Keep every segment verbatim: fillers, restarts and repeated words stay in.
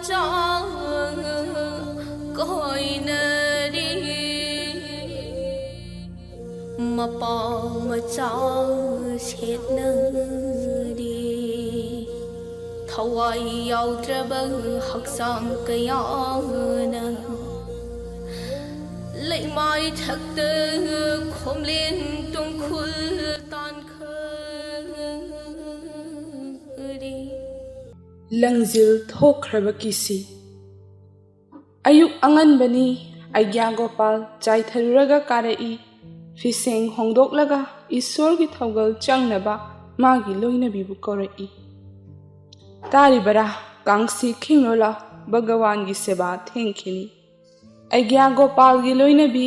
ꯆꯥꯡ ꯀꯣꯏꯅꯔꯤ꯫ ꯃꯄꯥꯎ ꯃꯆꯥ ꯁꯦꯠꯅꯔꯤ꯫ ꯊꯋꯥꯏ ꯌꯥꯎꯗ꯭ꯔꯕ ꯍꯛꯆꯥꯡ ꯀꯌꯥꯅ ꯂꯩꯃꯥꯏ ꯊꯛꯇ ꯈꯣꯝꯂꯦꯟ ꯇꯨꯡꯈꯨꯜ ꯇꯥꯟꯈꯔꯤ꯫ ꯂꯪꯖꯤꯜ ꯊꯣꯛꯈ꯭ꯔꯕ ꯀꯤꯁꯤ꯫ ꯑꯌꯨꯛ ꯑꯉꯟꯕꯅꯤ꯫ ꯑꯩꯒ꯭ꯌꯥ ꯒꯣꯄꯥꯜ ꯆꯥꯏꯊꯔꯨꯔꯒ ꯀꯥꯔꯛꯏ꯫ ꯐꯤꯁꯦꯡ ꯍꯣꯡꯗꯣꯛꯂꯒ ꯏꯁꯣꯔꯒꯤ ꯊꯧꯒꯜ ꯆꯪꯅꯕ ꯃꯥꯒꯤ ꯂꯣꯏꯅꯕꯤꯕꯨ ꯀꯧꯔꯛꯏ꯫ "ꯇꯥꯔꯤꯕꯔꯥ? ꯀꯥꯡꯁꯤ ꯈꯤꯡꯂꯣ ꯂꯥꯎ, ꯚꯒꯋꯥꯟꯒꯤ ꯁꯦꯕꯥ ꯊꯦꯡꯈꯤꯅꯤ꯫" ꯑꯩꯒ꯭ꯌꯥ ꯒꯣꯄꯥꯜꯒꯤ ꯂꯣꯏꯅꯕꯤ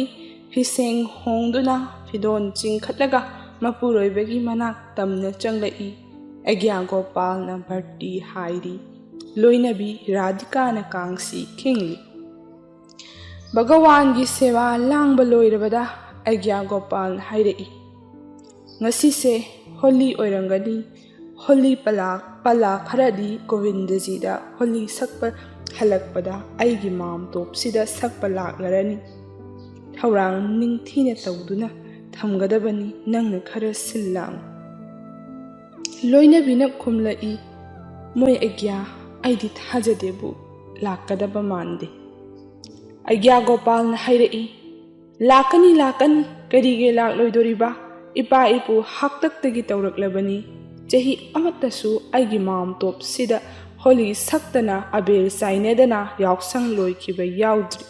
ꯐꯤꯁꯦꯡ ꯍꯣꯡꯗꯨꯅ ꯐꯤꯗꯣꯟ ꯆꯤꯡꯈꯠꯂꯒ ꯃꯄꯨꯔꯣꯏꯕꯒꯤ ꯃꯅꯥꯛ ꯇꯝꯅ ꯆꯪꯂꯛꯏ꯫ ꯑꯩꯒ꯭ꯌꯥ ꯒꯣꯄꯥꯜꯅ ꯚꯔꯇꯤ ꯍꯥꯏꯔꯤ꯫ ꯂꯣꯏꯅꯕꯤ ꯔꯥꯙꯤꯀꯥꯅ ꯀꯥꯡꯁꯤ ꯈꯤꯡꯂꯤ꯫ ꯚꯒꯋꯥꯟꯒꯤ ꯁꯦꯕꯥ ꯂꯥꯡꯕ ꯂꯣꯏꯔꯕꯗ ꯑꯩꯒ꯭ꯌꯥ ꯒꯣꯄꯥꯜꯅ ꯍꯥꯏꯔꯛꯏ, "ꯉꯁꯤꯁꯦ ꯍꯣꯂꯤ ꯑꯣꯏꯔꯝꯒꯅꯤ꯫ ꯍꯣꯂꯤ ꯄꯂꯥ, ꯄꯂꯥ ꯈꯔꯗꯤ ꯒꯣꯕꯤꯟꯗꯖꯤꯗ ꯍꯣꯂꯤ ꯁꯛꯄ ꯍꯜꯂꯛꯄꯗ ꯑꯩꯒꯤ ꯃꯥꯝꯇꯣꯞꯁꯤꯗ ꯁꯛꯄ ꯂꯥꯛꯂꯔꯅꯤ꯫ ꯊꯧꯔꯥꯡ ꯅꯤꯡꯊꯤꯅ ꯇꯧꯗꯨꯅ ꯊꯝꯒꯗꯕꯅꯤ, ꯅꯪꯅ ꯈꯔ ꯁꯤꯜ ꯂꯥꯡꯉꯨ꯫" ꯂꯣꯏꯅꯕꯤꯅ ꯈꯨꯝꯂꯛꯏ, "ꯃꯣꯏ ꯑꯩꯒ꯭ꯌꯥ, ꯑꯩꯗꯤ ꯊꯥꯖꯗꯦꯕꯨ, ꯂꯥꯛꯀꯗꯕ ꯃꯥꯟꯗꯦ꯫" ꯑꯩꯒ꯭ꯌꯥ ꯒꯣꯄꯥꯜꯅ ꯍꯥꯏꯔꯛꯏ, "ꯂꯥꯛꯀꯅꯤ, ꯂꯥꯛꯀꯅꯤ, ꯀꯔꯤꯒꯤ ꯂꯥꯛꯂꯣꯏꯗꯣꯔꯤꯕ? ꯏꯄꯥ ꯏꯄꯨ ꯍꯥꯛꯇꯛꯇꯒꯤ ꯇꯧꯔꯛꯂꯕꯅꯤ꯫ ꯆꯍꯤ ꯑꯃꯠꯇꯁꯨ ꯑꯩꯒꯤ ꯃꯥꯝꯇꯣꯞꯁꯤꯗ ꯍꯣꯂꯤ ꯁꯛꯇꯅ, ꯑꯕꯦꯔ ꯆꯥꯏꯅꯗꯅ ꯌꯥꯎꯁꯪ ꯂꯣꯏꯈꯤꯕ ꯌꯥꯎꯗ꯭ꯔꯤ꯫"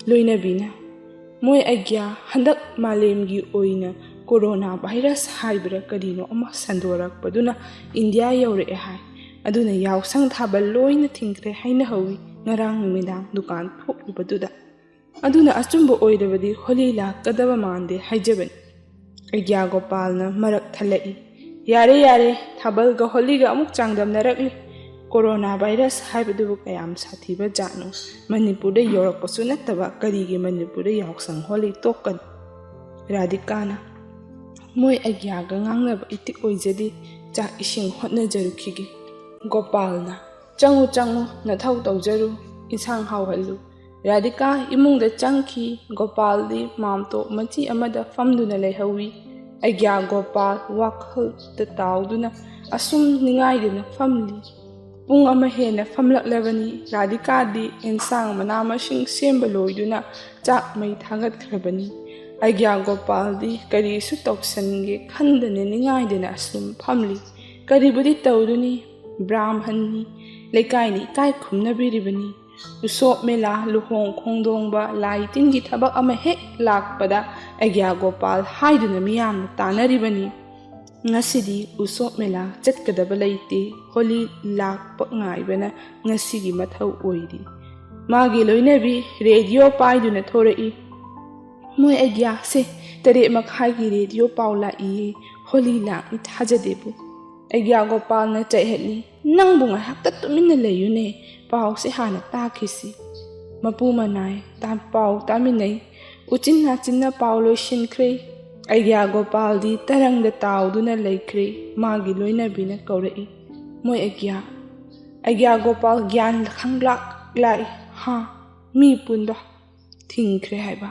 ꯂꯣꯏꯅꯕꯤꯅ, "ꯃꯣꯏ ꯑꯩꯒ꯭ꯌꯥ, ꯍꯟꯗꯛ ꯃꯥꯂꯦꯝꯒꯤ ꯑꯣꯏꯅ ꯀꯣꯔꯣꯅꯥ ꯚꯥꯏꯔꯁ ꯍꯥꯏꯕ꯭ꯔꯥ ꯀꯔꯤꯅꯣ ꯑꯃ ꯁꯟꯗꯣꯔꯛꯄꯗꯨꯅ ꯏꯟꯗꯤꯌꯥ ꯌꯧꯔꯛꯑꯦ ꯍꯥꯏ꯫ ꯑꯗꯨꯅ ꯌꯥꯎꯁꯪ ꯊꯥꯕꯜ ꯂꯣꯏꯅ ꯊꯤꯡꯈ꯭ꯔꯦ ꯍꯥꯏꯅ ꯍꯧꯏ ꯉꯔꯥꯡ ꯅꯨꯃꯤꯗꯥꯡ ꯗꯨꯀꯥꯟ ꯊꯣꯛꯂꯨꯕꯗꯨꯗ꯫ ꯑꯗꯨꯅ ꯑꯆꯨꯝꯕ ꯑꯣꯏꯔꯕꯗꯤ ꯍꯣꯂꯤ ꯂꯥꯛꯀꯗꯕ ꯃꯥꯟꯗꯦ ꯍꯥꯏꯖꯕꯅꯤ꯫" ꯑꯩꯒ꯭ꯌꯥ ꯒꯣꯄꯥꯜꯅ ꯃꯔꯛ ꯊꯠꯂꯛꯏ, "ꯌꯥꯔꯦ, ꯌꯥꯔꯦ, ꯊꯥꯕꯜꯒ ꯍꯣꯂꯤꯒ ꯑꯃꯨꯛ ꯆꯥꯡꯗꯝꯅꯔꯛꯂꯤ꯫ ꯀꯣꯔꯣꯅꯥ ꯚꯥꯏꯔꯁ ꯍꯥꯏꯕꯗꯨꯕꯨ ꯀꯌꯥꯝ ꯁꯥꯊꯤꯕ ꯖꯥꯠꯅꯣ? ꯃꯅꯤꯄꯨꯔꯗ ꯌꯧꯔꯛꯄꯁꯨ ꯅꯠꯇꯕ ꯀꯔꯤꯒꯤ ꯃꯅꯤꯄꯨꯔꯗ ꯌꯥꯎꯁꯪ ꯍꯣꯂꯤ ꯇꯣꯛꯀꯅꯤ?" ꯔꯥꯙꯤꯀꯥꯅ, "ꯃꯣꯏ ꯑꯩꯒ꯭ꯌꯥꯒ ꯉꯥꯡꯅꯕ ꯏꯇꯤꯛ ꯑꯣꯏꯖꯗꯦ, ꯆꯥꯛ ꯏꯁꯤꯡ ꯍꯣꯠꯅꯖꯔꯨꯈꯤꯒꯦ꯫" ꯒꯣꯄꯥꯜꯅ, "ꯆꯪꯉꯨ, ꯆꯪꯉꯨ, ꯅꯊꯧ ꯇꯧꯖꯔꯨ, ꯏꯟꯁꯥꯡ ꯍꯥꯎꯍꯜꯂꯨ"꯫ ꯔꯥꯙꯤꯀꯥ ꯏꯃꯨꯡꯗ ꯆꯪꯈꯤ꯫ ꯒꯣꯄꯥꯜꯗꯤ ꯃꯥꯝꯇꯣꯞ ꯃꯆꯤ ꯑꯃꯗ ꯐꯝꯗꯨꯅ ꯂꯩꯍꯧꯏ꯫ ꯑꯩꯒ꯭ꯌꯥ ꯒꯣꯄꯥꯜ ꯋꯥꯈꯜꯗ ꯇꯥꯎꯗꯨꯅ ꯑꯁꯨꯝ ꯅꯤꯡꯉꯥꯏꯗꯨꯅ ꯐꯝꯂꯤ꯫ ꯄꯨꯡ ꯑꯃ ꯍꯦꯟꯅ ꯐꯝꯂꯛꯂꯕꯅꯤ꯫ ꯔꯥꯙꯤꯀꯥꯗꯤ ꯏꯟꯁꯥꯡ ꯃꯅꯥ ꯃꯁꯤꯡ ꯁꯦꯝꯕ ꯂꯣꯏꯗꯨꯅ ꯆꯥꯛ ꯃꯩ ꯊꯥꯒꯠꯈ꯭ꯔꯕꯅꯤ꯫ ꯑꯩꯒ꯭ꯌꯥ ꯒꯣꯄꯥꯜꯗꯤ ꯀꯔꯤꯁꯨ ꯇꯧꯁꯟꯒꯦ ꯈꯟꯗꯅ ꯅꯤꯡꯉꯥꯏꯗꯅ ꯑꯁꯨꯝ ꯐꯝꯂꯤ꯫ ꯀꯔꯤꯕꯨꯗꯤ ꯇꯧꯔꯨꯅꯤ, ꯕ꯭ꯔꯥꯝꯍꯟꯅꯤ, ꯂꯩꯀꯥꯏꯅ ꯏꯀꯥꯏ ꯈꯨꯝꯅꯕꯤꯔꯤꯕꯅꯤ꯫ ꯎꯁꯣꯞ ꯃꯦꯂꯥ, ꯂꯨꯍꯣꯡ ꯈꯣꯡꯗꯣꯡꯕ, ꯂꯥꯏ ꯇꯤꯟꯒꯤ ꯊꯕꯛ ꯑꯃ ꯍꯦꯛ ꯂꯥꯛꯄꯗ ꯑꯩꯒ꯭ꯌꯥ ꯒꯣꯄꯥꯜ ꯍꯥꯏꯗꯨꯅ ꯃꯤꯌꯥꯝꯅ ꯇꯥꯅꯔꯤꯕꯅꯤ꯫ ꯉꯁꯤꯗꯤ ꯎꯁꯣꯞ ꯃꯦꯂꯥ ꯆꯠꯀꯗꯕ ꯂꯩꯇꯦ꯫ ꯍꯣꯂꯤ ꯂꯥꯛꯄ ꯉꯥꯏꯕꯅ ꯉꯁꯤꯒꯤ ꯃꯊꯧ ꯑꯣꯏꯔꯤ꯫ ꯃꯥꯒꯤ ꯂꯣꯏꯅꯕꯤ ꯔꯦꯗꯤꯑꯣ ꯄꯥꯏꯗꯨꯅ ꯊꯣꯔꯛꯏ꯫ "ꯃꯣꯏ ꯑꯩꯒ꯭ꯌꯥꯁꯦ ꯇꯔꯦꯠ ꯃꯈꯥꯏꯒꯤ ꯔꯦꯗꯤꯑꯣ ꯄꯥꯎ ꯂꯥꯛꯏꯌꯦ꯫ ꯍꯣꯂꯤ ꯂꯥꯛꯅꯤ ꯊꯥꯖꯗꯦꯕꯨ"꯫ ꯑꯩꯒ꯭ꯌꯥ ꯒꯣꯄꯥꯜꯅ ꯆꯩꯍꯠꯂꯤ꯫ "ꯅꯪꯕꯨ ꯉꯥꯏꯍꯥꯛꯇ ꯇꯨꯃꯤꯟꯅ ꯂꯩꯌꯨꯅꯦ, ꯄꯥꯎꯁꯦ ꯍꯥꯟꯅ ꯇꯥꯈꯤꯁꯤ"꯫ ꯃꯄꯨ ꯃꯅꯥꯏ ꯇꯥ-, ꯄꯥꯎ ꯇꯥꯃꯤꯟꯅꯩ꯫ ꯎꯆꯤꯟ ꯅꯥꯆꯤꯟꯅ ꯄꯥꯎ ꯂꯣꯏꯁꯤꯟꯈ꯭ꯔꯦ꯫ ꯑꯩꯒ꯭ꯌꯥ ꯒꯣꯄꯥꯜꯗꯤ ꯇꯔꯪꯗ ꯇꯥꯎꯗꯨꯅ ꯂꯩꯈ꯭ꯔꯦ꯫ ꯃꯥꯒꯤ ꯂꯣꯏꯅꯕꯤꯅ ꯀꯧꯔꯛꯏ, "ꯃꯣꯏ ꯑꯩꯒ꯭ꯌꯥ"꯫ ꯑꯩꯒ꯭ꯌꯥ ꯒꯣꯄꯥꯜ ꯒ꯭ꯌꯥꯟ ꯈꯪꯂꯥꯛ ꯂꯥꯛꯏ꯫ "ꯍꯥ, ꯃꯤ ꯄꯨꯟꯕ ꯊꯤꯡꯈ꯭ꯔꯦ ꯍꯥꯏꯕ?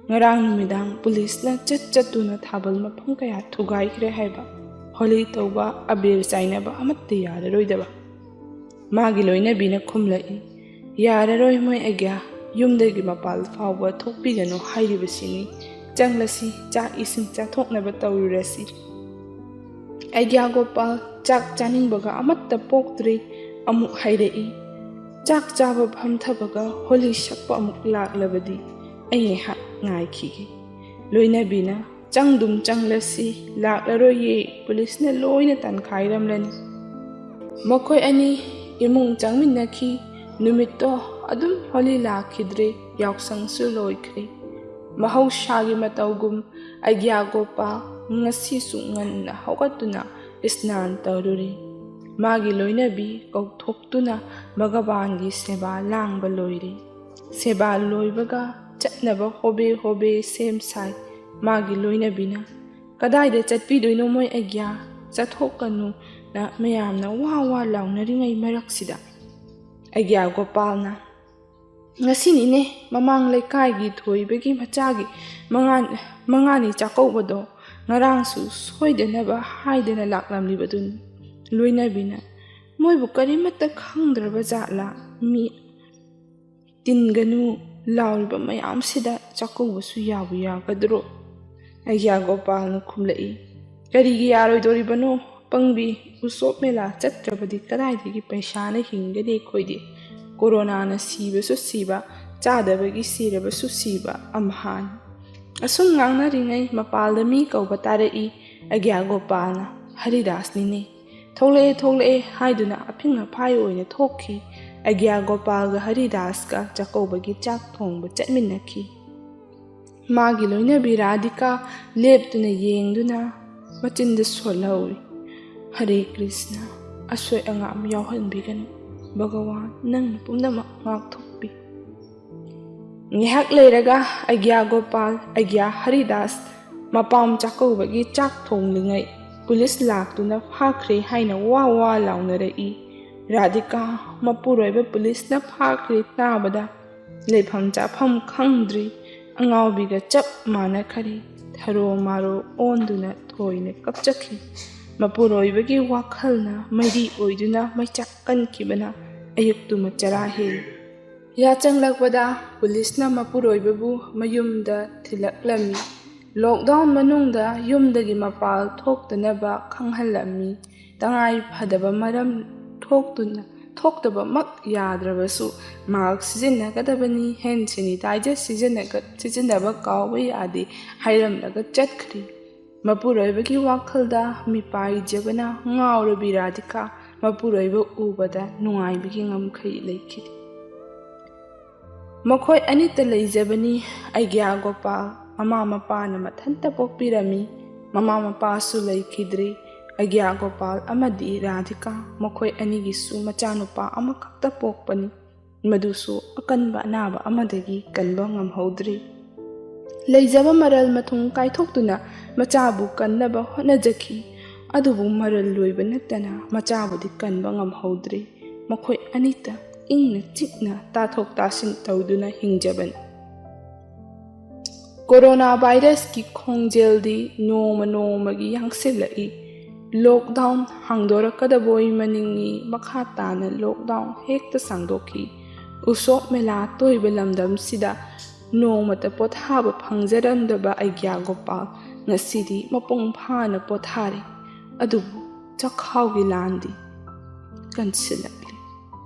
ꯉꯔꯥꯡ ꯅꯨꯃꯤꯗꯥꯡ ꯄꯨꯂꯤꯁꯅ ꯆꯠ ꯆꯠꯇꯨꯅ ꯊꯥꯕꯜ ꯃꯐꯝ ꯀꯌꯥ ꯊꯨꯒꯥꯏꯈ꯭ꯔꯦ ꯍꯥꯏꯕ? ꯍꯣꯂꯤ ꯇꯧꯕ, ꯑꯕꯦꯔ ꯆꯥꯏꯅꯕ ꯑꯃꯠꯇ ꯌꯥꯔꯔꯣꯏꯗꯕ?" ꯃꯥꯒꯤ ꯂꯣꯏꯅꯕꯤꯅ ꯈꯨꯝꯂꯛꯏ, "ꯌꯥꯔꯔꯣꯏ ꯃꯣꯏ ꯑꯩꯒ꯭ꯌꯥ, ꯌꯨꯝꯗꯒꯤ ꯃꯄꯥꯜ ꯐꯥꯎꯕ ꯊꯣꯛꯄꯤꯒꯅꯨ ꯍꯥꯏꯔꯤꯕꯁꯤꯅꯤ꯫ ꯆꯪꯂꯁꯤ, ꯆꯥꯛ ꯏꯁꯤꯡ ꯆꯥꯊꯣꯛꯅꯕ ꯇꯧꯔꯨꯔꯁꯤ"꯫ ꯑꯩꯒ꯭ꯌꯥ ꯒꯣꯄꯥꯜ ꯆꯥꯛ ꯆꯥꯅꯤꯡꯕꯒ ꯑꯃꯠꯇ ꯄꯣꯛꯇ꯭ꯔꯤ꯫ ꯑꯃꯨꯛ ꯍꯥꯏꯔꯛꯏ, "ꯆꯥꯛ ꯆꯥꯕ ꯐꯝꯊꯕꯒ ꯍꯣꯂꯤ ꯁꯛꯄ ꯑꯃꯨꯛ ꯂꯥꯛꯂꯕꯗꯤ ꯑꯩ ꯉꯥꯏꯍꯥꯛ ꯉꯥꯏꯈꯤꯒꯦ"꯫ ꯂꯣꯏꯅꯕꯤꯅ, "ꯆꯪꯗꯨꯝ ꯆꯪꯂꯁꯤ, ꯂꯥꯛꯂꯔꯣꯏꯌꯦ, ꯄꯨꯂꯤꯁꯅ ꯂꯣꯏꯅ ꯇꯥꯟꯈꯥꯏꯔꯝꯂꯅꯤ"꯫ ꯃꯈꯣꯏ ꯑꯅꯤ ꯏꯃꯨꯡ ꯆꯪꯃꯤꯟꯅꯈꯤ꯫ ꯅꯨꯃꯤꯠꯇꯣ ꯑꯗꯨꯝ ꯍꯣꯂꯤ ꯂꯥꯛꯈꯤꯗ꯭ꯔꯦ, ꯌꯥꯎꯁꯪꯁꯨ ꯂꯣꯏꯈ꯭ꯔꯦ꯫ ꯃꯍꯧꯁꯥꯒꯤ ꯃꯇꯧꯒꯨꯝ ꯑꯩꯒ꯭ꯌꯥ ꯒꯣꯄꯥꯜ ꯉꯁꯤꯁꯨ ꯉꯟꯅ ꯍꯧꯒꯠꯇꯨꯅ ꯏꯁꯅꯥꯟ ꯇꯧꯔꯨꯔꯦ꯫ ꯃꯥꯒꯤ ꯂꯣꯏꯅꯕꯤ ꯀꯧꯊꯣꯛꯇꯨꯅ ꯚꯒꯕꯥꯟꯒꯤ ꯁꯦꯕꯥ ꯂꯥꯡꯕ ꯂꯣꯏꯔꯦ꯫ ꯁꯦꯕꯥ ꯂꯣꯏꯕꯒ ꯆꯠꯅꯕ ꯍꯣꯕꯦ ꯍꯣꯕꯦ ꯁꯦꯝ ꯁꯥꯏ꯫ ꯃꯥꯒꯤ ꯂꯣꯏꯅꯕꯤꯅ, "ꯀꯗꯥꯏꯗ ꯆꯠꯄꯤꯗꯣꯏꯅꯣ ꯃꯣꯏ ꯑꯩꯒ꯭ꯌꯥ? ꯆꯠꯊꯣꯛꯀꯅꯨ, ꯃꯌꯥꯝꯅ ꯋꯥ ꯋꯥ ꯂꯥꯎꯅꯔꯤꯉꯩ ꯃꯔꯛꯁꯤꯗ ꯑꯩꯒ꯭ꯌꯥ ꯒꯣꯄꯥꯜꯅ, "ꯉꯁꯤꯅꯤꯅꯦ ꯃꯃꯥꯡ ꯂꯩꯀꯥꯏꯒꯤ ꯊꯣꯏꯕꯒꯤ ꯃꯆꯥꯒꯤ ꯃꯉꯥ ꯃꯉꯥꯅꯤ ꯆꯥꯛꯀꯧꯕꯗꯣ꯫ ꯉꯔꯥꯡꯁꯨ ꯁꯣꯏꯗꯅꯕ ꯍꯥꯏꯗꯅ ꯂꯥꯛꯂꯝꯂꯤꯕꯗꯨꯅꯤ꯫" ꯂꯣꯏꯅꯕꯤꯅ, "ꯃꯣꯏꯕꯨ ꯀꯔꯤꯃꯠꯇ ꯈꯪꯗ꯭ꯔꯕ ꯖꯥꯠꯂꯥ? ꯃꯤ ꯇꯤꯟꯒꯅꯨ ꯂꯥꯎꯔꯤꯕ ꯃꯌꯥꯝꯁꯤꯗ ꯆꯥꯛꯀꯧꯕꯁꯨ ꯌꯥꯕꯨ ꯌꯥꯒꯗ꯭ꯔꯣ?" ꯑꯩꯒ꯭ꯌꯥ ꯒꯣꯄꯥꯜꯅ ꯈꯨꯝꯂꯛꯏ, "ꯀꯔꯤꯒꯤ ꯌꯥꯔꯣꯏꯗꯣꯔꯤꯕꯅꯣ? ꯄꯪꯕꯤ, ꯎꯁꯣꯞ ꯃꯦꯂꯥ ꯆꯠꯇ꯭ꯔꯕꯗꯤ ꯀꯗꯥꯏꯗꯒꯤ ꯄꯩꯁꯥꯅ ꯍꯤꯡꯒꯅꯤ ꯑꯩꯈꯣꯏꯗꯤ? ꯀꯣꯔꯣꯅꯥꯅ ꯁꯤꯕꯁꯨ ꯁꯤꯕ, ꯆꯥꯗꯕꯒꯤ ꯁꯤꯔꯕꯁꯨ ꯁꯤꯕ ꯑꯝꯍꯥꯅꯤ꯫" ꯑꯁꯨꯝ ꯉꯥꯡꯅꯔꯤꯉꯩ ꯃꯄꯥꯜꯗ ꯃꯤ ꯀꯧꯕ ꯇꯥꯔꯛꯏ꯫ ꯑꯩꯒ꯭ꯌꯥ ꯒꯣꯄꯥꯜꯅ, "ꯍꯔꯤꯗꯥꯁꯅꯤꯅꯦ, ꯊꯣꯛꯂꯛꯑꯦ, ꯊꯣꯛꯂꯛꯑꯦ" ꯍꯥꯏꯗꯨꯅ ꯑꯐꯤꯡ ꯑꯐꯥꯏ ꯑꯣꯏꯅ ꯊꯣꯛꯈꯤ꯫ ꯑꯩꯒ꯭ꯌꯥ ꯒꯣꯄꯥꯜꯒ ꯍꯔꯤꯗꯥꯁꯀ ꯆꯥꯛꯀꯧꯕꯒꯤ ꯆꯥꯛ ꯊꯣꯡꯕ ꯆꯠꯃꯤꯟꯅꯈꯤ꯫ ꯃꯥꯒꯤ ꯂꯣꯏꯅꯕꯤ ꯔꯥꯙꯤꯀꯥ ꯂꯦꯞꯇꯨꯅ ꯌꯦꯡꯗꯨꯅ ꯃꯆꯤꯟꯗ ꯁꯣꯜꯍꯧꯏ, "ꯍꯔꯦ ꯀ꯭ꯔꯤꯁꯅ, ꯑꯁꯣꯏ ꯑꯉꯥꯝ ꯌꯥꯎꯍꯟꯕꯤꯒꯅꯨ꯫ ꯚꯒꯋꯥꯟ ꯅꯪꯅ ꯄꯨꯝꯅꯃꯛ ꯉꯥꯛꯊꯣꯛꯄꯤ꯫" ꯉꯥꯏꯍꯥꯛ ꯂꯩꯔꯒ ꯑꯩꯒ꯭ꯌꯥ ꯒꯣꯄꯥꯜ, ꯑꯩꯒ꯭ꯌꯥ ꯍꯔꯤꯗꯥꯁ ꯃꯄꯥꯝ ꯆꯥꯛꯀꯧꯕꯒꯤ ꯆꯥꯛ ꯊꯣꯡꯂꯤꯉꯩ ꯄꯨꯂꯤꯁ ꯂꯥꯛꯇꯨꯅ ꯐꯥꯈ꯭ꯔꯦ ꯍꯥꯏꯅ ꯋꯥ ꯋꯥ ꯂꯥꯎꯅꯔꯛꯏ꯫ ꯔꯥꯙꯤꯀꯥ ꯃꯄꯨꯔꯣꯏꯕ ꯄꯨꯂꯤꯁꯅ ꯐꯥꯈ꯭ꯔꯦ ꯇꯥꯕꯗ ꯂꯩꯐꯝ ꯆꯥꯐꯝ ꯈꯪꯗ꯭ꯔꯤ꯫ ꯑꯉꯥꯎꯕꯤꯒ ꯆꯞ ꯃꯥꯟꯅꯈꯔꯦ꯫ ꯊꯔꯣ ꯃꯥꯔꯣ ꯑꯣꯟꯗꯨꯅ ꯊꯣꯏꯅ ꯀꯞꯆꯈꯤ꯫ ꯃꯄꯨꯔꯣꯏꯕꯒꯤ ꯋꯥꯈꯜꯅ ꯃꯩꯔꯤ ꯑꯣꯏꯗꯨꯅ ꯃꯩꯆꯥꯛ ꯀꯟꯈꯤꯕꯅ ꯑꯌꯨꯛꯇꯨꯃ ꯆꯔꯥ ꯍꯦꯜꯂꯤ꯫ ꯌꯥꯆꯪꯂꯛꯄꯗ ꯄꯨꯂꯤꯁꯅ ꯃꯄꯨꯔꯣꯏꯕꯕꯨ ꯃꯌꯨꯝꯗ ꯊꯤꯜꯂꯛꯂꯝꯃꯤ꯫ ꯂꯣꯛꯗꯥꯎꯟ ꯃꯅꯨꯡꯗ ꯌꯨꯝꯗꯒꯤ ꯃꯄꯥꯜ ꯊꯣꯛꯇꯅꯕ ꯈꯪꯍꯜꯂꯝꯃꯤ꯫ ꯇꯉꯥꯏ ꯐꯗꯕ ꯃꯔꯝ ꯊꯣꯛꯇꯨꯅ, ꯊꯣꯛꯇꯕꯃꯛ ꯌꯥꯗ꯭ꯔꯕꯁꯨ ꯃꯥꯁ꯭ꯛ ꯁꯤꯖꯤꯟꯅꯒꯗꯕꯅꯤ, ꯍꯦꯟ ꯁꯦꯅꯤꯇꯥꯏꯖꯔ ꯁꯤꯖꯤꯟꯅꯒ-, ꯁꯤꯖꯤꯟꯅꯕ ꯀꯥꯎꯕ ꯌꯥꯗꯦ ꯍꯥꯏꯔꯝꯂꯒ ꯆꯠꯈ꯭ꯔꯤ꯫ ꯃꯄꯨꯔꯣꯏꯕꯒꯤ ꯋꯥꯈꯜꯗ ꯃꯤꯄꯥꯏꯖꯕꯅ ꯉꯥꯎꯔꯕꯤ ꯔꯥꯙꯤꯀꯥ ꯃꯄꯨꯔꯣꯏꯕ ꯎꯕꯗ ꯅꯨꯡꯉꯥꯏꯕꯒꯤ ꯉꯝꯈꯩ ꯂꯩꯈꯤꯗꯦ꯫ ꯃꯈꯣꯏ ꯑꯅꯤꯇ ꯂꯩꯖꯕꯅꯤ꯫ ꯑꯩꯒ꯭ꯌꯥ ꯒꯣꯄꯥꯜ ꯃꯃꯥ ꯃꯄꯥꯅ ꯃꯊꯟꯇ ꯄꯣꯛꯄꯤꯔꯝꯃꯤ꯫ ꯃꯃꯥ ꯃꯄꯥꯁꯨ ꯂꯩꯈꯤꯗ꯭ꯔꯤ꯫ ꯑꯩꯒ꯭ꯌꯥ ꯒꯣꯄꯥꯜ ꯑꯃꯗꯤ ꯔꯥꯙꯤꯀꯥ ꯃꯈꯣꯏ ꯑꯅꯤꯒꯤꯁꯨ ꯃꯆꯥꯅꯨꯄꯥ ꯑꯃꯈꯛꯇ ꯄꯣꯛꯄꯅꯤ꯫ ꯃꯗꯨꯁꯨ ꯑꯀꯟꯕ ꯑꯅꯥꯕ ꯑꯃꯗꯒꯤ ꯀꯟꯕ ꯉꯝꯍꯧꯗ꯭ꯔꯤ꯫ ꯂꯩꯖꯕ ꯃꯔꯜ ꯃꯊꯨꯝ ꯀꯥꯏꯊꯣꯛꯇꯨꯅ ꯃꯆꯥꯕꯨ ꯀꯟꯅꯕ ꯍꯣꯠꯅꯖꯈꯤ꯫ ꯑꯗꯨꯕꯨ ꯃꯔꯜ ꯂꯣꯏꯕ ꯅꯠꯇꯅ ꯃꯆꯥꯕꯨꯗꯤ ꯀꯟꯕ ꯉꯝꯍꯧꯗ꯭ꯔꯤ꯫ ꯃꯈꯣꯏ ꯑꯅꯤꯇ ꯏꯪꯅ ꯆꯤꯛꯅ ꯇꯥꯊꯣꯛ ꯇꯥꯁꯤꯟ ꯇꯧꯗꯨꯅ ꯍꯤꯡꯖꯕꯅꯤ꯫ ꯀꯣꯔꯣꯅꯥ ꯚꯥꯏꯔꯁꯀꯤ ꯈꯣꯡꯖꯦꯜꯗꯤ ꯅꯣꯡꯃ ꯅꯣꯡꯃꯒꯤ ꯌꯥꯡꯁꯤꯜꯂꯛꯏ꯫ ꯂꯣꯛꯗꯥꯎꯟ ꯍꯥꯡꯗꯣꯔꯛꯀꯗꯕꯣꯏ ꯃꯅꯤꯡꯏ꯫ ꯃꯈꯥ ꯇꯥꯅ ꯂꯣꯛꯗꯥꯎꯟ ꯍꯦꯛꯇ ꯁꯥꯡꯗꯣꯛꯈꯤ꯫ ꯎꯁꯣꯞ ꯃꯦꯂꯥ ꯇꯣꯏꯕ ꯂꯝꯗꯝꯁꯤꯗ ꯅꯣꯡꯃꯇ ꯄꯣꯊꯥꯕ ꯐꯪꯖꯔꯝꯗꯕ ꯑꯩꯒ꯭ꯌꯥ ꯒꯣꯄꯥꯜ ꯉꯁꯤꯗꯤ ꯃꯄꯨꯡ ꯐꯥꯅ ꯄꯣꯊꯥꯔꯦ꯫ ꯑꯗꯨꯕꯨ ꯆꯈꯥꯎꯒꯤ ꯂꯥꯟꯗꯤ ꯀꯟꯁꯤꯜꯂꯛꯂꯤ꯫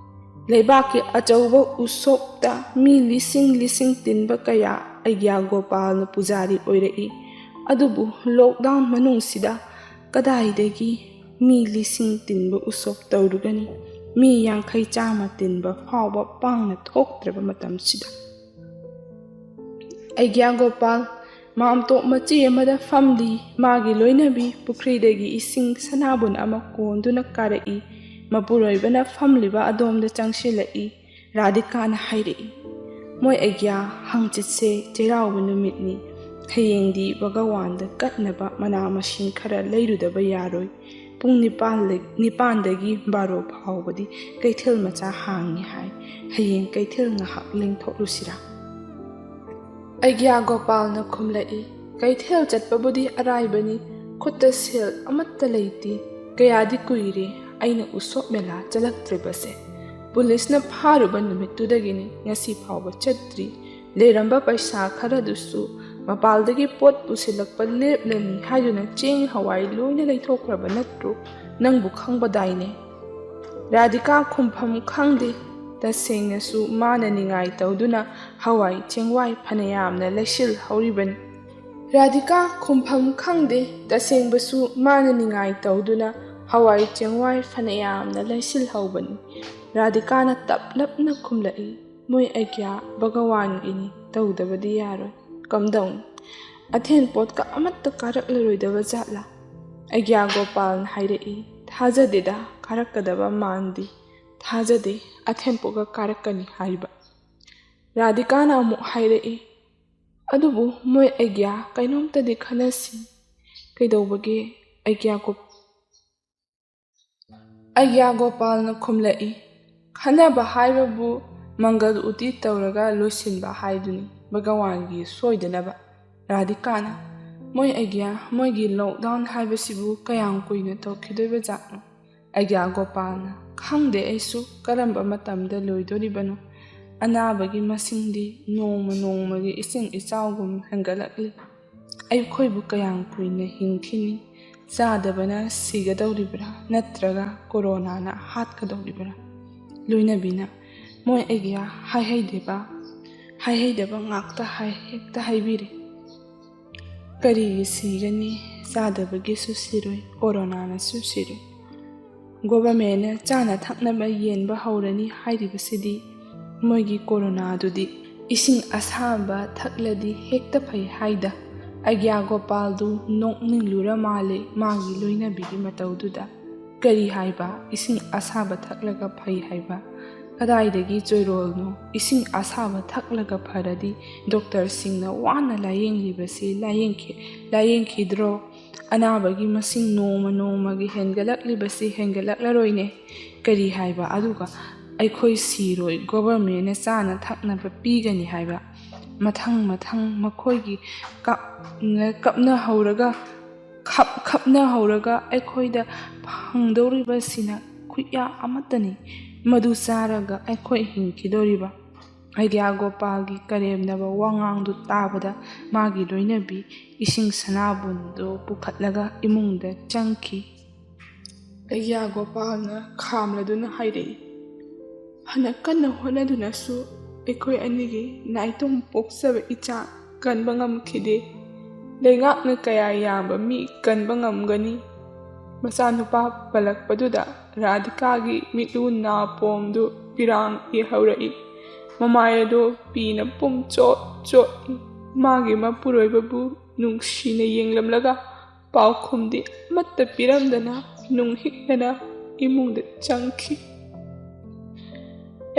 ꯂꯩꯕꯥꯛꯀꯤ ꯑꯆꯧꯕ ꯎꯁꯣꯞꯇ ꯃꯤ ꯂꯤꯁꯤꯡ ꯂꯤꯁꯤꯡ ꯇꯤꯟꯕ ꯀꯌꯥ ꯑꯩꯒ꯭ꯌꯥ ꯒꯣꯄꯥꯜꯅ ꯄꯨꯖꯥꯔꯤ ꯑꯣꯏꯔꯛꯏ꯫ ꯑꯗꯨꯕꯨ ꯂꯣꯛꯗꯥꯎꯟ ꯃꯅꯨꯡꯁꯤꯗ ꯀꯗꯥꯏꯗꯒꯤ ꯃꯤ ꯂꯤꯁꯤꯡ ꯇꯤꯟꯕ ꯎꯁꯣꯞ ꯇꯧꯔꯨꯒꯅꯤ? ꯃꯤ ꯌꯥꯡꯈꯩ ꯆꯥꯝꯃ ꯇꯤꯟꯕ ꯐꯥꯎꯕ ꯄꯥꯡꯅ ꯊꯣꯛꯇ꯭ꯔꯕ ꯃꯇꯝꯁꯤꯗ꯫ ꯑꯩꯒ꯭ꯌꯥ ꯒꯣꯄꯥꯜ ꯃꯥꯝꯇꯣꯞ ꯃꯆꯤ ꯑꯃꯗ ꯐꯝꯂꯤ꯫ ꯃꯥꯒꯤ ꯂꯣꯏꯅꯕꯤ ꯄꯨꯈ꯭ꯔꯤꯗꯒꯤ ꯏꯁꯤꯡ ꯁꯅꯥꯕꯨꯟ ꯑꯃ ꯀꯣꯟꯗꯨꯅ ꯀꯥꯔꯛꯏ꯫ ꯃꯄꯨꯔꯣꯏꯕꯅ ꯐꯝꯂꯤꯕ ꯑꯗꯣꯝꯗ ꯆꯪꯁꯤꯜꯂꯛꯏ꯫ ꯔꯥꯙꯤꯀꯥꯅ ꯍꯥꯏꯔꯛꯏ, "ꯃꯣꯏ ꯑꯩꯒ꯭ꯌꯥ, ꯍꯪꯆꯤꯠꯁꯦ ꯆꯩꯔꯥꯎꯕ ꯅꯨꯃꯤꯠꯅꯤ꯫ ꯍꯌꯦꯡꯗꯤ ꯚꯒꯋꯥꯟꯗ ꯀꯠꯅꯕ ꯃꯅꯥ ꯃꯁꯤꯡ ꯈꯔ ꯂꯩꯔꯨꯗꯕ ꯌꯥꯔꯣꯏ꯫ ꯄꯨꯡ ꯅꯤꯄꯥꯟ ꯂ-, ꯅꯤꯄꯥꯟꯗꯒꯤ ꯕꯥꯔꯣ ꯐꯥꯎꯕꯗꯤ ꯀꯩꯊꯦꯜ ꯃꯆꯥ ꯍꯥꯡꯉꯤ ꯍꯥꯏ꯫ ꯍꯌꯦꯡ ꯀꯩꯊꯦꯜ ꯉꯥꯏꯍꯥꯛ ꯂꯦꯡꯊꯣꯛꯂꯨꯁꯤꯔꯥ?" ꯑꯩꯒ꯭ꯌꯥ ꯒꯣꯄꯥꯜꯅ ꯈꯨꯝꯂꯛꯏ, "ꯀꯩꯊꯦꯜ ꯆꯠꯄꯕꯨꯗꯤ ꯑꯔꯥꯏꯕꯅꯤ, ꯈꯨꯠꯇ ꯁꯦꯜ ꯑꯃꯠꯇ ꯂꯩꯇꯦ꯫ ꯀꯌꯥꯗꯤ ꯀꯨꯏꯔꯦ ꯑꯩꯅ ꯎꯁꯣꯞ ꯃꯦꯂꯥ ꯆꯠꯂꯛꯇ꯭ꯔꯤꯕꯁꯦ꯫ ꯄꯨꯂꯤꯁꯅ ꯐꯥꯔꯨꯕ ꯅꯨꯃꯤꯠꯇꯨꯗꯒꯤꯅꯤ ꯉꯁꯤ ꯐꯥꯎꯕ ꯆꯠꯇ꯭ꯔꯤ꯫ ꯂꯩꯔꯝꯕ ꯄꯩꯁꯥ ꯈꯔꯗꯨꯁꯨ ꯃꯄꯥꯜꯗꯒꯤ ꯄꯣꯠ ꯄꯨꯁꯤꯜꯂꯛꯄ ꯂꯦꯞꯂꯅꯤ ꯍꯥꯏꯗꯨꯅ ꯆꯦꯡ ꯍꯋꯥꯏ ꯂꯣꯏꯅ ꯂꯩꯊꯣꯛꯈ꯭ꯔꯕ ꯅꯠꯇ꯭ꯔꯣ? ꯅꯪꯕꯨ ꯈꯪꯕꯗꯥꯏꯅꯦ?" ꯔꯥꯙꯤꯀꯥ ꯈꯨꯝꯐꯝ ꯈꯪꯗꯦ꯫ ꯇꯁꯦꯡꯅꯁꯨ ꯃꯥꯅ ꯅꯤꯡꯉꯥꯏ ꯇꯧꯗꯨꯅ ꯍꯋꯥꯏ ꯆꯦꯡꯋꯥꯏ ꯐꯅꯌꯥꯝꯅ ꯂꯩꯁꯤꯜꯍꯧꯔꯤꯕꯅꯤ꯫ ꯔꯥꯙꯤꯀꯥ ꯈꯨꯝꯐꯝ ꯈꯪꯗꯦ꯫ ꯇꯁꯦꯡꯕꯁꯨ ꯃꯥꯅ ꯅꯤꯡꯉꯥꯏ ꯇꯧꯗꯨꯅ ꯍꯋꯥꯏ ꯆꯦꯡꯋꯥꯏ ꯐꯅꯌꯥꯝꯅ ꯂꯩꯁꯤꯜꯍꯧꯕꯅꯤ꯫ ꯔꯥꯙꯤꯀꯥꯅ ꯇꯞꯂꯞꯅ ꯈꯨꯝꯂꯛꯏ, "ꯃꯣꯏ ꯑꯩꯒ꯭ꯌꯥ ꯚꯒꯋꯥꯟꯒꯤꯅꯤ, ꯇꯧꯗꯕꯗꯤ ꯌꯥꯔꯣꯏ꯫ ꯀꯝꯗꯧꯅꯤ? ꯑꯊꯦꯟ ꯄꯣꯠꯀ ꯑꯃꯠꯇ ꯀꯥꯔꯛꯂꯔꯣꯏꯗꯕ ꯖꯥꯠꯂꯥ?" ꯑꯩꯒ꯭ꯌꯥ ꯒꯣꯄꯥꯜꯅ ꯍꯥꯏꯔꯛꯏ, "ꯊꯥꯖꯗꯦꯗ, ꯀꯥꯔꯛꯀꯗꯕ ꯃꯥꯟꯗꯦ꯫ ꯊꯥꯖꯗꯦ ꯑꯊꯦꯟ ꯄꯣꯠꯀ ꯀꯥꯔꯛꯀꯅꯤ ꯍꯥꯏꯕ꯫" ꯔꯥꯙꯤꯀꯥꯅ ꯑꯃꯨꯛ ꯍꯥꯏꯔꯛꯏ, "ꯑꯗꯨꯕꯨ ꯃꯣꯏ ꯑꯩꯒ꯭ꯌꯥ, ꯀꯩꯅꯣꯝꯇꯗꯤ ꯈꯟꯅꯁꯤ꯫" "ꯀꯩꯗꯧꯕꯒꯦ?" ꯑꯩꯒ꯭ꯌꯥ ꯒꯣ-, ꯑꯒ꯭ꯌꯥ ꯒꯣꯄꯥꯜꯅ ꯈꯨꯝꯂꯛꯏ, "ꯈꯟꯅꯕ ꯍꯥꯏꯕꯕꯨ ꯃꯪꯒꯜ ꯎꯇꯤ ꯇꯧꯔꯒ ꯂꯣꯏꯁꯤꯟꯕ ꯍꯥꯏꯗꯨꯅꯤ, ꯚꯒꯋꯥꯟꯒꯤ ꯁꯣꯏꯗꯅꯕ꯫" ꯔꯥꯙꯤꯀꯥꯅ, "ꯃꯣꯏ ꯑꯒ꯭ꯌꯥ, ꯃꯣꯏꯒꯤ ꯂꯣꯛꯗꯥꯎꯟ ꯍꯥꯏꯕꯁꯤꯕꯨ ꯀꯌꯥꯝ ꯀꯨꯏꯅ ꯇꯧꯈꯤꯗꯣꯏꯕ ꯖꯥꯠꯅꯣ?" ꯑꯒ꯭ꯌꯥ ꯒꯣꯄꯥꯜꯅ, "ꯈꯪꯗꯦ ꯑꯩꯁꯨ ꯀꯔꯝꯕ ꯃꯇꯝꯗ ꯂꯣꯏꯗꯣꯔꯤꯕꯅꯣ꯫ ꯑꯅꯥꯕꯒꯤ ꯃꯁꯤꯡꯗꯤ ꯅꯣꯡꯃ ꯅꯣꯡꯃꯒꯤ ꯏꯁꯤꯡ ꯏꯆꯥꯎꯒꯨꯝ ꯍꯦꯟꯒꯠꯂꯛꯂꯤ꯫ ꯑꯩꯈꯣꯏꯕꯨ ꯀꯌꯥꯝ ꯀꯨꯏꯅ ꯍꯤꯡꯈꯤꯅꯤ? ꯆꯥꯗꯕꯅ ꯁꯤꯒꯗꯧꯔꯤꯕ꯭ꯔꯥ, ꯅꯠꯇ꯭ꯔꯒ ꯀꯣꯔꯣꯅꯥꯅ ꯍꯥꯠꯀꯗꯧꯔꯤꯕ꯭ꯔꯥ?" ꯂꯣꯏꯅꯕꯤꯅ, "ꯃꯣꯏ ꯑꯒ꯭ꯌꯥ ꯍꯥꯏꯍꯩꯗꯦꯕ, ꯍꯥꯏꯍꯩꯗꯕ ꯉꯥꯛꯇ ꯍꯥꯏ, ꯍꯦꯛꯇ ꯍꯥꯏꯕꯤꯔꯦ꯫ ꯀꯔꯤꯒꯤ ꯁꯤꯒꯅꯤ? ꯆꯥꯗꯕꯒꯤꯁꯨ ꯁꯤꯔꯣꯏ, ꯀꯣꯔꯣꯅꯥꯅꯁꯨ ꯁꯤꯔꯣꯏ꯫ ꯒꯣꯚꯔꯃꯦꯟꯅ ꯆꯥꯅ ꯊꯛꯅꯕ ꯌꯦꯟꯕ ꯍꯧꯔꯅꯤ ꯍꯥꯏꯔꯤꯕꯁꯤꯗꯤ ꯃꯣꯏꯒꯤ ꯀꯣꯔꯣꯅꯥꯗꯨꯗꯤ ꯏꯁꯤꯡ ꯑꯁꯥꯕ ꯊꯛꯂꯗꯤ ꯍꯦꯛꯇ ꯐꯩ ꯍꯥꯏꯗ꯫" ꯑꯒ꯭ꯌꯥ ꯒꯣꯄꯥꯜꯗꯨ ꯅꯣꯛꯅꯤꯡꯂꯨꯔ ꯃꯥꯜꯂꯦ ꯃꯥꯒꯤ ꯂꯣꯏꯅꯕꯤꯒꯤ ꯃꯇꯧꯗꯨꯗ꯫ "ꯀꯔꯤ ꯍꯥꯏꯕ? ꯏꯁꯤꯡ ꯑꯁꯥꯕ ꯊꯛꯂꯒ ꯐꯩ ꯍꯥꯏꯕ? ꯀꯗꯥꯏꯗꯒꯤ ꯆꯣꯏꯔꯣꯜꯅꯣ? ꯏꯁꯤꯡ ꯑꯁꯥꯕ ꯊꯛꯂꯒ ꯐꯔꯗꯤ ꯗꯣꯛꯇꯔꯁꯤꯡꯅ ꯋꯥꯅ ꯂꯥꯌꯦꯡꯂꯤꯕꯁꯤ ꯂꯥꯌꯦꯡꯈꯤ-, ꯂꯥꯌꯦꯡꯈꯤꯗ꯭ꯔꯣ? ꯑꯅꯥꯕꯒꯤ ꯃꯁꯤꯡ ꯅꯣꯡꯃ ꯅꯣꯡꯃꯒꯤ ꯍꯦꯟꯒꯠꯂꯛꯂꯤꯕꯁꯤ ꯍꯦꯟꯒꯠꯂꯛꯂꯔꯣꯏꯅꯦ꯫ ꯀꯔꯤ ꯍꯥꯏꯕ? ꯑꯗꯨꯒ ꯑꯩꯈꯣꯏ ꯁꯤꯔꯣꯏ, ꯒꯣꯚꯔꯃꯦꯟꯅ ꯆꯥꯅ ꯊꯛꯅꯕ ꯄꯤꯒꯅꯤ ꯍꯥꯏꯕ?" ꯃꯊꯪ ꯃꯊꯪ ꯃꯈꯣꯏꯒꯤ ꯀꯞ-, ꯀꯞꯅꯍꯧꯔꯒ, ꯈꯞ-, ꯈꯞꯅꯍꯧꯔꯒ ꯑꯩꯈꯣꯏꯗ ꯐꯪꯗꯧꯔꯤꯕꯁꯤꯅ ꯈꯨꯌꯥ ꯑꯃꯠꯇꯅꯤ꯫ ꯃꯗꯨ ꯆꯥꯔꯒ ꯑꯩꯈꯣꯏ ꯍꯤꯡꯈꯤꯗꯧꯔꯤꯕ꯫ ꯑꯒ꯭ꯌꯥ ꯒꯣꯄꯥꯜꯒꯤ ꯀꯔꯦꯝꯅꯕ ꯋꯥꯉꯥꯡꯗꯨ ꯇꯥꯕꯗ ꯃꯥꯒꯤ ꯂꯣꯏꯅꯕꯤ ꯏꯁꯤꯡ ꯁꯅꯥꯕꯨꯟꯗꯨ ꯄꯨꯈꯠꯂꯒ ꯏꯃꯨꯡꯗ ꯆꯪꯈꯤ꯫ ꯑꯒ꯭ꯌꯥ ꯒꯣꯄꯥꯜꯅ ꯈꯥꯝꯂꯗꯨꯅ ꯍꯥꯏꯔꯛꯏ, "ꯐꯅ ꯀꯟꯅ ꯍꯣꯠꯅꯗꯨꯅꯁꯨ ꯑꯩꯈꯣꯏ ꯑꯅꯤꯒꯤ ꯅꯥꯏꯇꯣꯝ ꯄꯣꯛꯆꯕ ꯏꯆꯥ ꯀꯟꯕ ꯉꯝꯈꯤꯗꯦ꯫ ꯂꯩꯉꯥꯛꯅ ꯀꯌꯥ ꯌꯥꯝꯕ ꯃꯤ ꯀꯟꯕ ꯉꯝꯒꯅꯤ?" ꯃꯆꯥꯅꯨꯄꯥ ꯄꯜꯂꯛꯄꯗꯨꯗ ꯔꯥꯙꯤꯀꯥꯒꯤ ꯃꯤꯠꯂꯨ ꯅꯥꯄꯣꯝꯗꯨ ꯄꯤꯔꯥꯡ ꯏꯍꯧꯔꯛꯏ꯫ ꯃꯃꯥꯏ ꯑꯗꯨ ꯄꯤꯅ ꯄꯨꯝ ꯆꯣꯠ ꯆꯣꯠꯂꯤ꯫ ꯃꯥꯒꯤ ꯃꯄꯨꯔꯣꯏꯕꯕꯨ ꯅꯨꯡꯁꯤꯅ ꯌꯦꯡꯂꯝꯂꯒ ꯄꯥꯎꯈꯨꯝꯗꯤ ꯑꯃꯠꯇ ꯄꯤꯔꯝꯗꯅ ꯅꯨꯡ ꯍꯤꯛꯇꯅ ꯏꯃꯨꯡꯗ ꯆꯪꯈꯤ꯫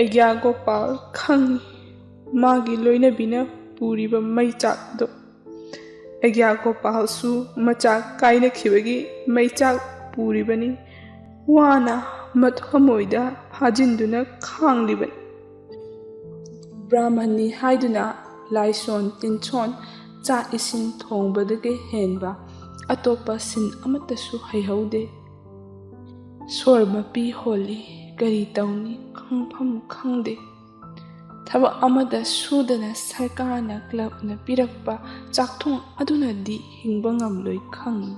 ꯑꯒ꯭ꯌꯥ ꯒꯣꯄꯥꯜ ꯈꯪꯏ ꯃꯥꯒꯤ ꯂꯣꯏꯅꯕꯤꯅ ꯄꯨꯔꯤꯕ ꯃꯩꯆꯥꯛ ꯑꯗꯨ꯫ ꯑꯒ꯭ꯌꯥ ꯒꯣꯄꯥꯜꯁꯨ ꯃꯆꯥ ꯀꯥꯏꯅꯈꯤꯕꯒꯤ ꯃꯩꯆꯥꯛ ꯄꯨꯔꯤꯕꯅꯤ꯫ ꯋꯥꯅ ꯃꯊꯃꯣꯏꯗ ꯐꯥꯖꯤꯟꯗꯨꯅ ꯈꯥꯡꯂꯤꯕꯅꯤ꯫ ꯕ꯭ꯔꯥꯍꯃꯟꯅꯤ ꯍꯥꯏꯗꯨꯅ ꯂꯥꯏꯁꯣꯟ ꯇꯤꯟꯁꯣꯟ, ꯆꯥꯛ ꯏꯁꯤꯡ ꯊꯣꯡꯕꯗꯒꯤ ꯍꯦꯟꯕ ꯑꯇꯣꯞꯄ ꯁꯤꯟ ꯑꯃꯠꯇꯁꯨ ꯍꯩꯍꯧꯗꯦ꯫ ꯁꯣꯔ ꯃꯄꯤ ꯍꯣꯜꯂꯤ, ꯀꯔꯤ ꯇꯧꯅꯤ ꯈꯪꯐꯝ ꯈꯪꯗꯦ꯫ ꯊꯕꯛ ꯑꯃꯗ ꯁꯨꯗꯅ ꯁꯔꯀꯥꯔꯅ ꯀ꯭ꯂꯕꯅ ꯄꯤꯔꯛꯄ ꯆꯥꯛꯊꯨꯡ ꯑꯗꯨꯅꯗꯤ ꯍꯤꯡꯕ ꯉꯝꯂꯣꯏ ꯈꯪꯏ꯫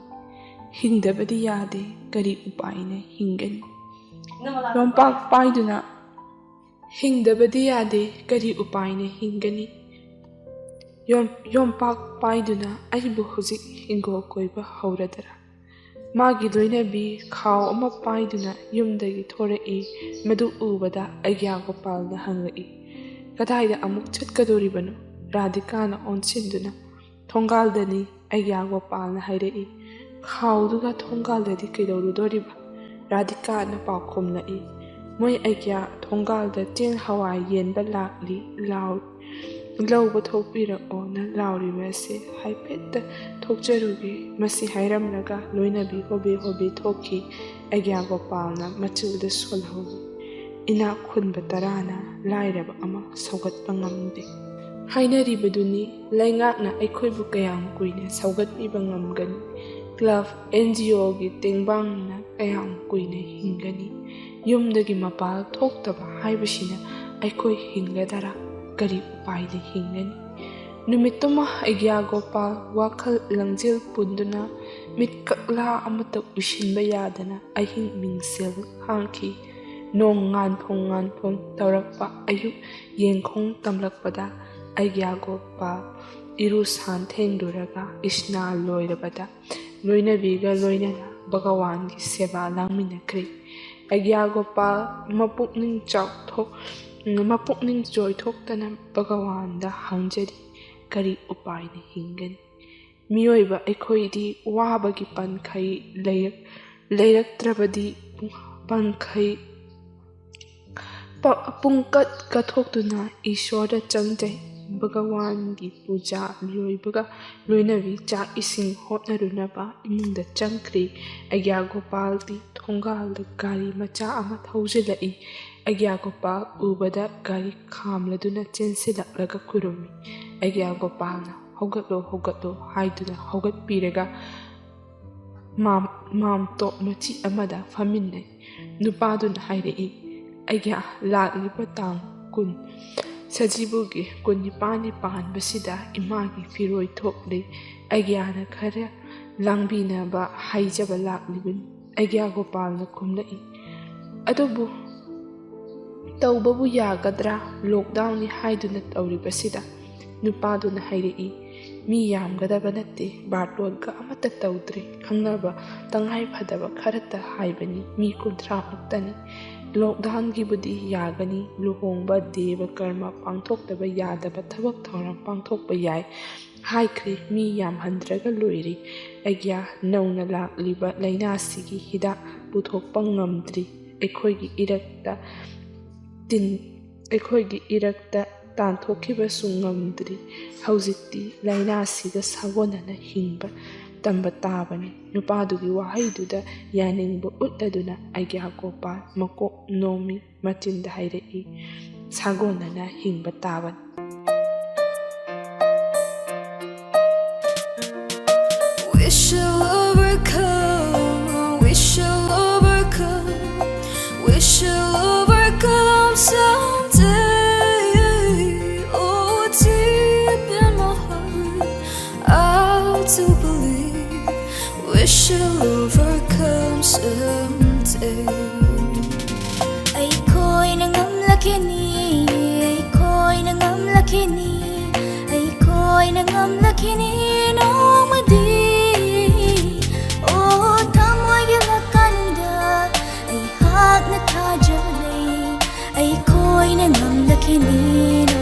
ꯍꯤꯡꯗꯕꯗꯤ ꯌꯥꯗꯦ, ꯀꯔꯤ ꯎꯄꯥꯏꯅ ꯍꯤꯡꯒꯅꯤ? ꯌꯣꯝꯄꯥꯛ ꯄꯥꯏꯗꯨꯅ ꯍꯤꯡꯗꯕꯗꯤ ꯌꯥꯗꯦ, ꯀꯔꯤ ꯎꯄꯥꯏꯅ ꯍꯤꯡꯒꯅꯤ? ꯌꯣꯝ-, ꯌꯣꯝꯄꯥꯛ ꯄꯥꯏꯗꯨꯅ ꯑꯩꯕꯨ ꯍꯧꯖꯤꯛ ꯍꯤꯡꯒꯣꯜ ꯀꯣꯏꯕ ꯍꯧꯔꯗꯔꯥ? ꯃꯥꯒꯤ ꯂꯣꯏꯅꯕꯤ ꯈꯥꯎ ꯑꯃ ꯄꯥꯏꯗꯨꯅ ꯌꯨꯝꯗꯒꯤ ꯊꯣꯔꯛꯏ꯫ ꯃꯗꯨ ꯎꯕꯗ ꯑꯩꯒ꯭ꯌꯥ ꯒꯣꯄꯥꯜꯅ ꯍꯪꯂꯛꯏ, "ꯀꯗꯥꯏꯗ ꯑꯃꯨꯛ ꯆꯠꯀꯗꯣꯔꯤꯕꯅꯣ?" ꯔꯥꯙꯤꯀꯥꯅ ꯑꯣꯟꯁꯤꯟꯗꯨꯅ, "ꯊꯣꯡꯒꯥꯜꯗꯅꯤ," ꯑꯩꯒ꯭ꯌꯥ ꯒꯣꯄꯥꯜꯅ ꯍꯥꯏꯔꯛꯏ꯫ "ꯈꯥꯎꯗꯨꯒ ꯊꯣꯡꯒꯥꯜꯗꯗꯤ ꯀꯩꯗꯧꯔꯨꯗꯣꯔꯤꯕ?" ꯔꯥꯙꯤꯀꯥꯅ ꯄꯥꯎꯈꯨꯝꯂꯛꯏ, "ꯃꯣꯏ ꯑꯩꯒ꯭ꯌꯥ ꯊꯣꯡꯒꯥꯜꯗ ꯆꯦꯡ ꯍꯋꯥꯏ ꯌꯦꯟꯕ ꯂꯥꯛꯂꯤ, ꯂꯥꯎ-, ꯂꯧꯕ ꯊꯣꯛꯄꯤꯔꯛꯑꯣꯅ ꯂꯥꯎꯔꯤꯕ ꯑꯁꯤ ꯍꯥꯏꯐꯦꯠꯇ ꯊꯣꯛꯆꯔꯨꯒꯦ꯫" ꯃꯁꯤ ꯍꯥꯏꯔꯝꯂꯒ ꯂꯣꯏꯅꯕꯤ ꯍꯣꯕꯦ ꯍꯣꯕꯦ ꯊꯣꯛꯈꯤ꯫ ꯑꯩꯒ꯭ꯌꯥ ꯒꯣꯄꯥꯜꯅ ꯃꯆꯨꯗ ꯁꯣꯜꯍꯧꯏ꯫ ꯏꯅꯥꯛ ꯈꯨꯟꯕ ꯇꯔꯥꯅ ꯂꯥꯏꯔꯕ ꯑꯃ ꯁꯧꯒꯠꯄ ꯉꯝꯗꯦ꯫ ꯍꯥꯏꯅꯔꯤꯕꯗꯨꯅꯤ, ꯂꯩꯉꯥꯛꯅ ꯑꯩꯈꯣꯏꯕꯨ ꯀꯌꯥꯝ ꯀꯨꯏꯅ ꯁꯧꯒꯠꯄꯤꯕ ꯉꯝꯒꯅꯤ? ꯀ꯭ꯂꯕ, ꯑꯦꯟ ꯖꯤ ꯑꯣꯒꯤ ꯇꯦꯡꯕꯥꯡꯅ ꯀꯌꯥꯝ ꯀꯨꯏꯅ ꯍꯤꯡꯒꯅꯤ? ꯌꯨꯝꯗꯒꯤ ꯃꯄꯥꯜ ꯊꯣꯛꯇꯕ ꯍꯥꯏꯕꯁꯤꯅ ꯑꯩꯈꯣꯏ ꯍꯤꯡꯒꯗꯔꯥ? ꯀꯔꯤ ꯎꯄꯥꯏꯗ ꯍꯤꯡꯒꯅꯤ? ꯅꯨꯃꯤꯠꯇꯨꯃ ꯑꯩꯒ꯭ꯌꯥ ꯒꯣꯄꯥꯜ ꯋꯥꯈꯜ ꯂꯪꯖꯦꯜ ꯄꯨꯟꯗꯨꯅ ꯃꯤꯠ ꯀꯛꯂꯥ ꯑꯃꯠꯇ ꯎꯏꯁꯤꯟꯕ ꯌꯥꯗꯅ ꯑꯍꯤꯡ ꯃꯤꯡꯁꯦꯜ ꯍꯥꯡꯈꯤ꯫ ꯅꯣꯡ ꯉꯥꯟꯐꯣꯡ ꯉꯥꯟꯐꯣꯡ ꯇꯧꯔꯛꯄ ꯑꯌꯨꯛ ꯌꯦꯡꯈꯣꯡ ꯇꯝꯂꯛꯄꯗ ꯑꯩꯒ꯭ꯌꯥ ꯒꯣꯄꯥꯜ ꯏꯔꯨ ꯁꯥꯟ ꯊꯦꯡꯂꯨꯔꯒ ꯏꯁꯅꯥ ꯂꯣꯏꯔꯕꯗ ꯂꯣꯏꯅꯕꯤꯒ ꯂꯣꯏꯅꯅ ꯚꯒꯋꯥꯟꯒꯤ ꯁꯦꯕꯥ ꯂꯥꯡꯃꯤꯟꯅꯈ꯭ꯔꯤ꯫ ꯑꯩꯒ꯭ꯌꯥ ꯒꯣꯄꯥꯜ ꯃꯄꯨꯛꯅꯤꯡ ꯆꯥꯎꯊꯣꯛ-, ꯃꯄꯨꯛꯅꯤꯡ ꯆꯣꯏꯊꯣꯛꯇꯅ ꯚꯒꯋꯥꯟꯗ ꯍꯪꯖꯔꯤ, "ꯀꯔꯤ ꯎꯄꯥꯏꯅ ꯍꯤꯡꯒꯅꯤ?" ꯃꯤꯑꯣꯏꯕ ꯑꯩꯈꯣꯏꯗꯤ ꯋꯥꯕꯒꯤ ꯄꯟꯈꯩ ꯂꯩꯔꯛ-, ꯂꯩꯔꯛꯇ꯭ꯔꯕꯗꯤ ꯄꯟꯈꯩ ꯄ-, ꯄꯨꯡꯀꯠ ꯀꯠꯊꯣꯛꯇꯨꯅ ꯏꯁꯣꯔꯗ ꯆꯪꯖꯩ꯫ ꯚꯒꯋꯥꯟꯒꯤ ꯄꯨꯖꯥ ꯂꯣꯏꯕꯒ ꯂꯣꯏꯅꯕꯤ ꯆꯥꯛ ꯏꯁꯤꯡ ꯍꯣꯠꯅꯔꯨꯅꯕ ꯏꯃꯨꯡꯗ ꯆꯪꯈ꯭ꯔꯤ꯫ ꯑꯩꯒ꯭ꯌꯥ ꯒꯣꯄꯥꯜꯗꯤ ꯊꯣꯡꯒꯥꯜꯗ ꯒꯥꯔꯤ ꯃꯆꯥ ꯑꯃ ꯊꯧꯖꯤꯜꯂꯛꯏ꯫ ꯑꯩꯒ꯭ꯌꯥ ꯒꯣꯄꯥꯜ ꯎꯕꯗ ꯒꯥꯔꯤ ꯈꯥꯝꯂꯗꯨꯅ ꯆꯦꯟꯁꯤꯜꯂꯛꯂꯒ ꯈꯨꯔꯨꯝꯃꯤ꯫ ꯑꯩꯒ꯭ꯌꯥ ꯒꯣꯄꯥꯜꯅ "ꯍꯧꯒꯠꯂꯣ, ꯍꯧꯒꯠꯂꯣ" ꯍꯥꯏꯗꯨꯅ ꯍꯧꯒꯠꯄꯤꯔꯒ ꯃꯥꯝ-, ꯃꯥꯝꯇꯣꯞ ꯃꯆꯤ ꯑꯃꯗ ꯐꯝꯃꯤꯟꯅꯩ꯫ ꯅꯨꯄꯥꯗꯨꯅ ꯍꯥꯏꯔꯛꯏ, "ꯑꯩꯒꯤ ꯂꯥꯛꯂꯤꯕ ꯇꯥꯡ ꯀꯨꯟ, ꯁꯖꯤꯕꯨꯒꯤ ꯀꯨꯟꯅꯤꯄꯥꯟꯅꯤ ꯄꯥꯟꯕꯁꯤꯗ ꯏꯃꯥꯒꯤ ꯐꯤꯔꯣꯏ ꯊꯣꯛꯂꯤ꯫ ꯑꯩꯒ꯭ꯌꯥꯅ ꯈꯔ ꯂꯥꯡꯕꯤꯅꯕ ꯍꯥꯏꯖꯕ ꯂꯥꯛꯂꯤꯕꯅꯤ"꯫ ꯑꯩꯒ꯭ꯌꯥ ꯒꯣꯄꯥꯜꯅ ꯈꯨꯝꯂꯛꯏ, "ꯑꯗꯨꯕꯨ ꯇꯧꯕꯕꯨ ꯌꯥꯒꯗ꯭ꯔꯥ? ꯂꯣꯛꯗꯥꯎꯟꯅꯤ ꯍꯥꯏꯗꯨꯅ ꯇꯧꯔꯤꯕꯁꯤꯗ?" ꯅꯨꯄꯥꯗꯨꯅ ꯍꯥꯏꯔꯛꯏ, "ꯃꯤ ꯌꯥꯝꯒꯗꯕ ꯅꯠꯇꯦ, ꯕꯥꯔꯇꯣꯟꯒ ꯑꯃꯠꯇ ꯇꯧꯗ꯭ꯔꯤ꯫ ꯈꯪꯅꯕ ꯇꯉꯥꯏ ꯐꯗꯕ ꯈꯔꯇ ꯍꯥꯏꯕꯅꯤ, ꯃꯤ ꯀꯨꯟꯊ꯭ꯔꯥ ꯃꯨꯛꯇꯅꯤ꯫ ꯂꯣꯛꯗꯥꯎꯟꯒꯤꯕꯨꯗꯤ ꯌꯥꯒꯅꯤ, ꯂꯨꯍꯣꯡꯕ, ꯗꯦꯕ ꯀꯔꯃ ꯄꯥꯡꯊꯣꯛꯇꯕ ꯌꯥꯗꯕ ꯊꯕꯛ ꯊꯧꯔꯝ ꯄꯥꯡꯊꯣꯛꯄ ꯌꯥꯏ ꯍꯥꯏꯈ꯭ꯔꯦ꯫ ꯃꯤ ꯌꯥꯝꯍꯟꯗ꯭ꯔꯒ ꯂꯣꯏꯔꯦ꯫ ꯑꯩꯒ꯭ꯌꯥ ꯅꯧꯅ ꯂꯥꯛꯂꯤꯕ ꯂꯥꯏꯅꯥꯁꯤꯒꯤ ꯍꯤꯗꯥꯛ ꯄꯨꯊꯣꯛꯄ ꯉꯝꯗ꯭ꯔꯤ꯫ ꯑꯩꯈꯣꯏꯒꯤ ꯏꯔꯛꯇ ꯇꯤꯟ, ꯑꯩꯈꯣꯏꯒꯤ ꯏꯔꯛꯇ ꯇꯥꯟꯊꯣꯛꯈꯤꯕꯁꯨ ꯉꯝꯗ꯭ꯔꯤ꯫ ꯍꯧꯖꯤꯛꯇꯤ ꯂꯥꯏꯅꯥꯁꯤꯒ ꯁꯥꯒꯣꯟꯅꯅ ꯍꯤꯡꯕ ꯇꯝꯕ ꯇꯥꯕꯅꯤ"꯫ ꯅꯨꯄꯥꯗꯨꯒꯤ ꯋꯥꯍꯩꯗꯨꯗ ꯌꯥꯅꯤꯡꯕ ꯎꯠꯂꯗꯨꯅ ꯑꯩꯒ꯭ꯌꯥ ꯒꯣꯄꯥꯜ ꯃꯀꯣꯛ ꯅꯣꯝꯃꯤ, ꯃꯆꯤꯟꯗ ꯍꯥꯏꯔꯛꯏ, "ꯁꯥꯒꯣꯟꯅꯅ ꯍꯤꯡꯕ ꯇꯥꯕꯅꯤ"꯫ We shall overcome, we shall overcome, we shall overcome someday. Oh, deep in my heart, I do believe we shall overcome someday. ꯑꯩꯈꯣꯏꯅ ꯉꯝꯂꯛꯈꯤꯅꯤ, ꯑꯩꯈꯣꯏꯅ ꯉꯝꯂꯛꯈꯤꯅꯤ, ꯑꯩꯈꯣꯏꯅ ꯉꯝꯂꯛꯈꯤꯅꯤ ꯅꯣꯡꯃꯗꯤ꯫ ꯑꯣ, ꯊꯃꯣꯏꯒꯤ ꯂꯀꯥꯟꯗ ꯑꯩꯍꯥꯛꯅ ꯊꯥꯖꯕ ꯂꯩ, ꯑꯩꯈꯣꯏꯅ ꯉꯝꯂꯛꯈꯤꯅꯤ